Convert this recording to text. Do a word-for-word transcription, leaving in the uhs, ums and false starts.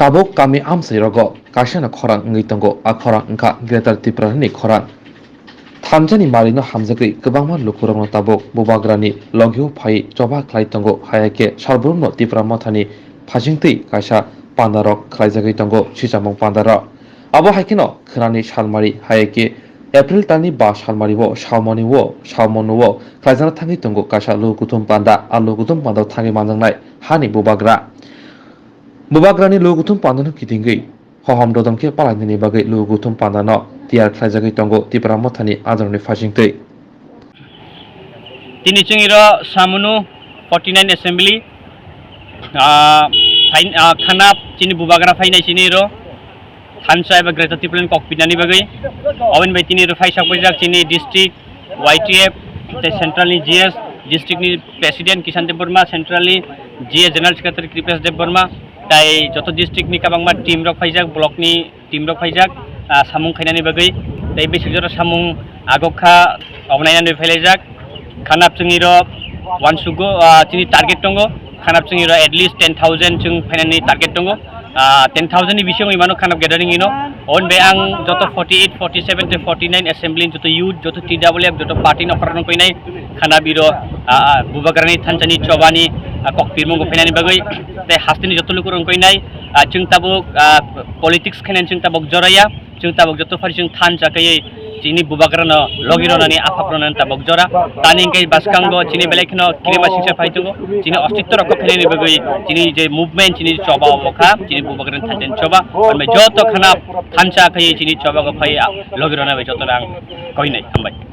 Tabuk kami amchai rogo kaisano khorang wngwi tongo, a khorang wngkha Greater Tipralandni khorang. Thansa ni malik no hamjagwi kwbangma lukurokno tabuk Bubagrani logio phaiwi choba khlai tongo, hai khe salbrumno Tipra Mothani phasingtwi kaisa pandarok khlaijagwi tongo, swchamung pandarok. Abo hai kheno khwnani salmari, hai khe April talni ba salmari o Saumoni o, Saumoni o khlaijakna thangwi tongo kaisa lukuthum panda, a lukuthum panda o thangwi manjaknai hani Bubagra. Bubagrani lukuthum pandano kitingwi hohom dodom khe palainani bagwi lukuthum pandano tiyar khlaijagwi tongo Tipra Mothani adorni phasingtwi. Tini chwng iro Samunu forty nine assembly, ah, phain-, ah, khanap chini Bubagra phainai chini iro thansa eba Greater Tipraland kokpinani bagwi. Oboni bai tini iro phaisa paijak chini district Y T F, tei central ni G S, district ni president Kishan Debbarma, central ni G S General Secretary Kripesh Debbarma, tai joto district ni kwbangma team rok phaijak, block ni team rok phaijak, ah, samung khainani bagwi, tei bisi jora samung agok kha, obo nainani phailajak. Khanap chwngwi rok uansugo, ah, chini target tongo, khanap chwngwi rok at least ten thousand chwng phainani target tongo, ah, ten thousand ni bisingo wngwi mano khanap gathering ino. On be ang joto forty eight, forty seven tei forty nine assembly ni joto youth, joto T W F, joto party ni okra rok koinai khanap iro, ah, ah, Bubagrani thansani chobani, ah, kok pirmungo phainani bagwi tei hasteni joto lukurok koinai, ah, chwng tabuk, ah, politics khainani chwng tabuk joraya, chwng tabuk joto phari chwng thansa kaiwi chini Bubagrano logi ronani aphak ronani tabuk jora. Tani hwnkhe bwskango chini belai kheno kirima singsa phai tongo, chini ostitto rok khainani bagwi chini je movement chini choba obo kha, chini Bubagrani thansani choba, hwnbai joto khana thansa kaiwi chini chobago phai logi rona bai jotono ang koinai hambai.